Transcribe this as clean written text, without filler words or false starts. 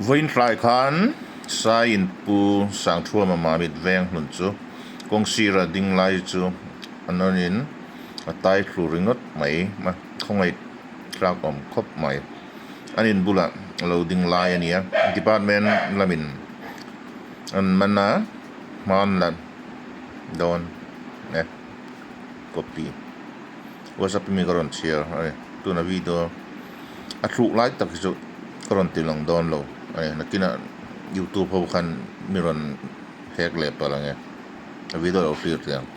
Vawiin tlai khan Saiin Pu Sangthuama Mamit veng hlun chu kawng sira ding lai chu an awnin a tai thlu ringawt mai a, khawngaih tlak awm khawp mai. An in bulah a lo ding lai a ni a, department lamin an man a, hman la dawn e copy whatsapp ami ka rawn chhiar a ni tuna video a thluk lai tak hi chu ka rawn ti lang dawn lo a ni nakinah youtube ho khan mi rawn hack leh palh ang e a video lo hlir thei ang.